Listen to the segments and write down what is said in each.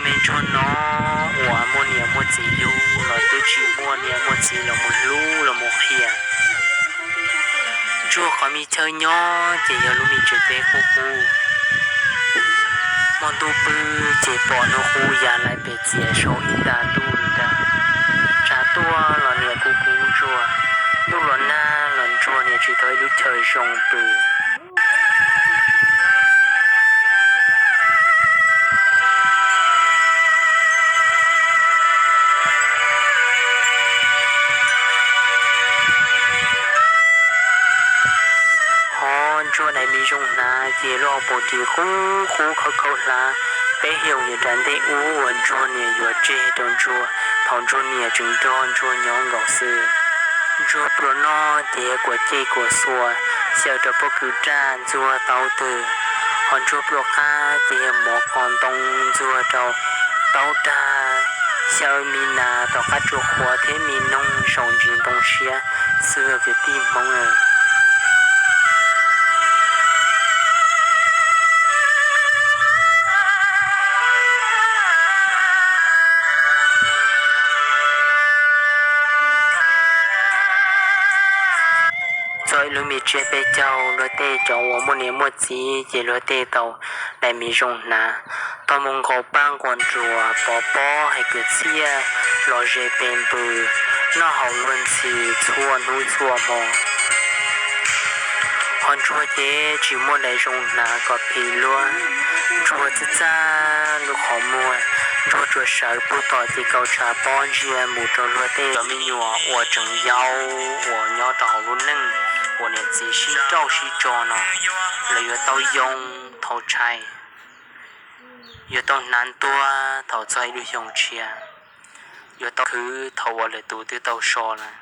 Me ntsuag no uas muaj niam muaj txiv hlub los twb tsis muaj niam muaj txiv los mus hlub los mus qhia. Ntsuag qhov me chaw nyob ces yog lub me tsev teb qub qub. Hmo ntuj pw ces pom hnub qub ya lais pem txias saum ib nta ntuj li ntag. Tshav tuaj los niam kuj kub ntsuag, ntuj los nag los ntsuag niam tsis tau ib lub chaw zoo pw. Ho ntsuag daim me zoo hnav ces lub hauv paus ris qub qub khauv khauv hlav. Peb xyoos yav nram ntej ub uas ntsuag niam yuav tseg rau ntsuag thaum ntsuag niam tseem nrog ntsuag nyob nkaus xwb. Ntsuag pluas noj ces yog kuam cej kuam xua, xyaw rau pob kws raj ntxuag tau twg. Ho ntsuag pluas qab ces yog mov qos ntoo ntxuag rau taub dag, xyaw me nas tom qab tsuas qhuav thiab me noog saum ntsis ntoo siab xwb kwv tij Hmoob. Txog ib lub me tsiab peb caug luag tej cov uas muaj niam muaj txiv ces luag tej tau daim me zoo hnav, tau mus nqaus paj nquas nruas pov pob hais kwv txhiaj los ze pes npws, noj haus luag ntxhi txhua hnub txhua hmo. Ho ntsuag ces tsis muaj daim zoo hnav kom phim luag, ntsuag txaj txaj lub qhov muag, ntsuag tsuas sawv pug tom ces kaus tshav pob ntsia mus rau luag tej cov me nyuam uas tseem yau uas nyob rau hauv lub neej uas niam txiv sib nrauj sib tso no, lawv yuav tau yoo thaum tshais, yuav tau hnav ntuag thaum txog ib lub xyoo tshiab, yuav tau khwv thaum uas lwm tus twb tau so lawm,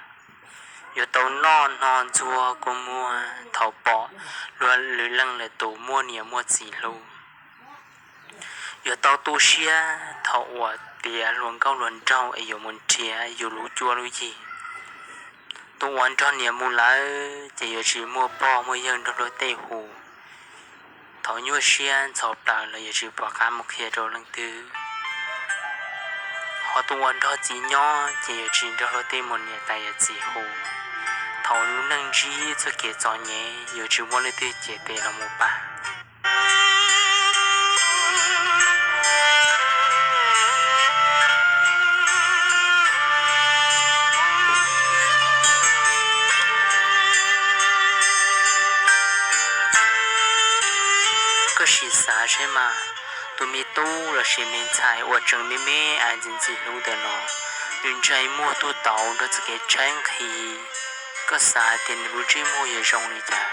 yuav tau noj hno ntxuag kua muag thaum pom luag lwm leej lwm tus muaj niam muaj txiv hlub, yuav tau tu siab thaum uas tiav hluas nkauj hluas nraug es yuav mus nrhiav yus lub cuab lub yig. Tus uas nrog niam mus lawm ces yuav tsis muaj pog muaj yawg nrog luag tej hu. Thaum nyuaj siab ntxhov plaws los yuav tsis pom qab mus qhia rau leej twg. Ho tus uas nrog txiv nyob ces yuav tsis nrog luag tej mus niam tais yawm txiv hu. Thaum lub neej ntsib txoj kev txom nyem yuav tsis muaj leej twg ciam tes los mus pab. Koj sim xav seb mas, tus me tub lossis me ntxhais uas tseem me me es ntxim ntxim hlub ntawm no, nws ntsais muag tuaj tau nrog txoj kev tshaib nqhis. Koj xav tias nws lub ntsej muag yuav zoo li cas?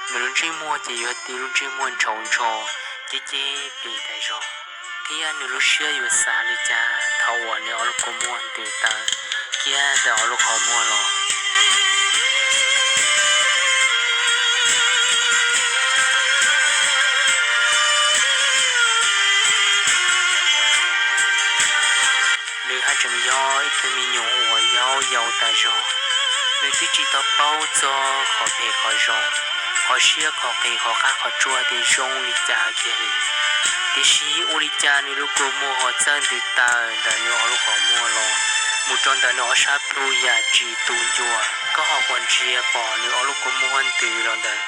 Nws lub ntsej muag ces yuav tib lub ntsej muag ntshauv ntsho, ceb ceb pes tas zog, thiab nws lub siab yuav xav li cas thaum uas nws ob lub kua muag ntws tawm kiag ntawm ob lub qhov muag los? Nws haj tseem yog ib tug me nyuam uas yau yau tas zog, nws twb tsis tau paub txog qhov phem qhov zoo, qhov siab qhov qis qhov qab qhov tsuas tias zoo li cas kiag li. Tiam sis ua li cas nws lub kua muag ho txawj ntws tawm ntawm nws ob lub qhov muag los mus rau ntawm nws ob sab plhu yam tsis tu ncua. Koj ho quas ntsia pom nws ob lub kua muag ntws los ntawm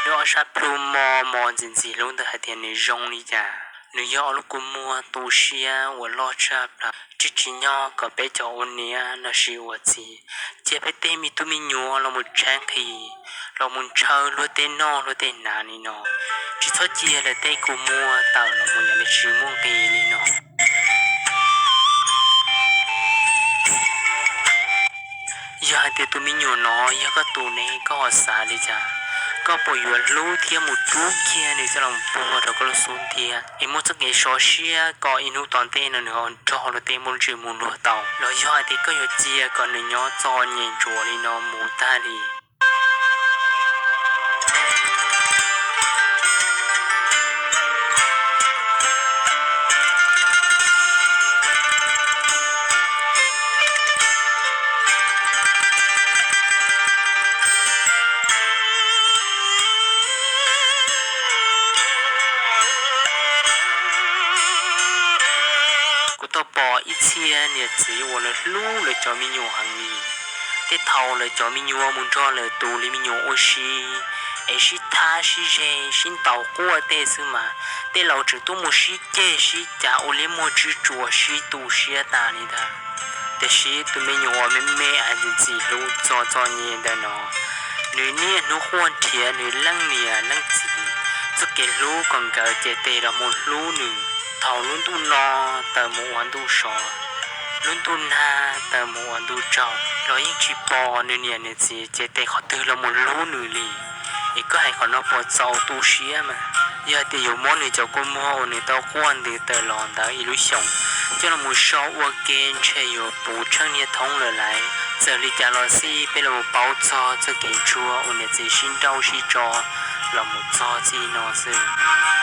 nws ob sab plhu mos mos ntxim ntxim hlub ntawd hais tias nws zoo li cas? Nws yog ob lub kua muag tu siab uas loj tshaj plaws. Tsis tsim nyog kom peb cov ua niam lossis ua txiv cia peb tej me tub me nyuam los mus tshaib nqhis, los mus ntshaw luag tej noj luag tej hnav li no. Tsis txhob cia lawv tej kua muag tawm los mus yam li tsis muaj nqis li no. Yog hais tias tus me nyuam no yog koj tus ne, koj ho xav li cas? Koj puas yuav hlub thiab mus rub kiag nws coj los puag rau koj lub xub ntiag es muaj txoj kev sov siab kom ib hnub tom ntej no nws ho nrog luag tej muaj ntsej muag luag tau? Los yog hais tias koj yuav cia kom nws nyob txom nyem ntsuav li no mus tag li? Kuv tau pom ib txhia niam txiv uas lawv hlub lawv cov me nyuam heev li. Tej thaum lawv cov me nyuam mus nrog lawv tus li me nyuam ua si, es sib thab sib ze, sib ntaus quaj tej xwb mas, tej laus tseem tuaj mus sib ceg sib cav ua liab muag tswb tsuas sib tu siab tas li ntag. Tiam sis tus me nyuam uas me me hais tias ntxim hlub txog txom nyem ntawm no, nws niaj hnub quaj nrhiav nws leej niam leej txiv txoj kev hlub kom nkawd cev tes los mus hlub nws. Thaum lub ntuj no tawm mus ua ntuj so, lub ntuj nag tawm mus ua ntuj tsaus los yeej tsis pom nws niam nws txiv cev tes qhov twg los mus hlub nws li. Es koj hais qhov no puas txaus tu siab mas? Yog hais tias yuav muab nws cov kua muag uas nws tau quaj ntws tawm los ntawd ib lub xyoos coj los mus so ua ke ntshe yuav puv tsheej niag thoob lawm lauj. Txawm li cas los xij peb los paub txog txoj kev ntsuag uas niam txiv sib nrauj sib tso los mus txog txij no xwb.